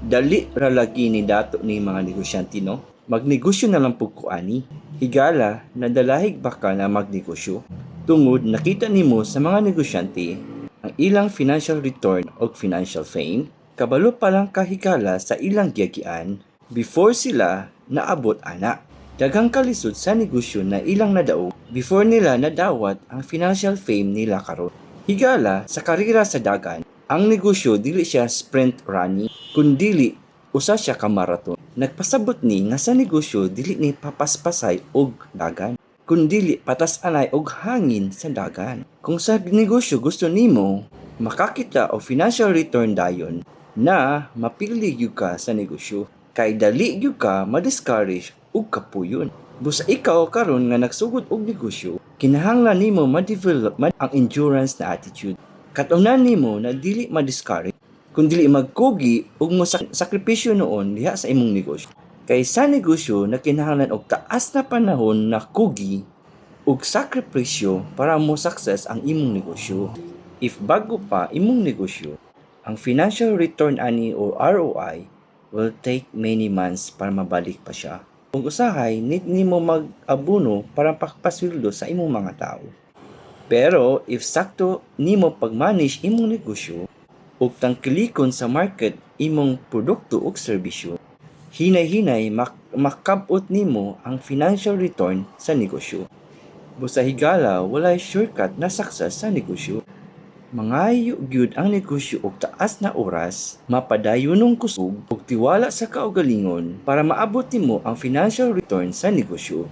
Dali ra lagi ni dato ni mga negosyante, no? Magnegosyo na lang pud ko ani. Higala, nadalahig ba ka na magnegosyo? Tungod nakita nimo sa mga negosyante ang ilang financial return o financial fame, kabalo pa lang ka, higala, sa ilang giyagian before sila naabot ana. Daghang kalisod sa negosyo na ilang nadaog before nila nadawat ang financial fame nila karon. Higala, sa karera sa dagan, ang negosyo dili siya sprint running, kundili usa siya ka marathon. Nagpasabot ni nga sa negosyo dili ni papaspasay og dagan, kundili patas-anay og hangin sa dagan. Kung sa negosyo gusto nimo makakita og financial return dayon na mapili gyud ka sa negosyo kay dali gyud ka ma-discourage ug kapuyon. Busa ikaw karon nga nagsugod og negosyo, kinahanglan nimo ma-develop man ang endurance na attitude. Katunan nimo na dili ma-discourage kung dili magkugi ug mo sakripisyo noon diha sa imong negosyo. Kay sa negosyo na kinahanglan og taas na panahon na kugi ug sakripisyo para mo success ang imong negosyo. If bago pa imong negosyo, ang financial return ani o ROI will take many months para mabalik pa siya. Kung usahay, need nimo mag-abono para pagpasweldo sa imong mga tao. Pero if sakto nimo pag-manage imong negosyo ug tangkilikon sa market imong produkto ug serbisyo, hinay-hinay makabot nimo ang financial return sa negosyo. Busa higala, walay shortcut na success sa negosyo. Mangayo gyud ang negosyo og taas na oras, mapadayonong kusog ug tiwala sa kaugalingon para maabot nimo ang financial return sa negosyo.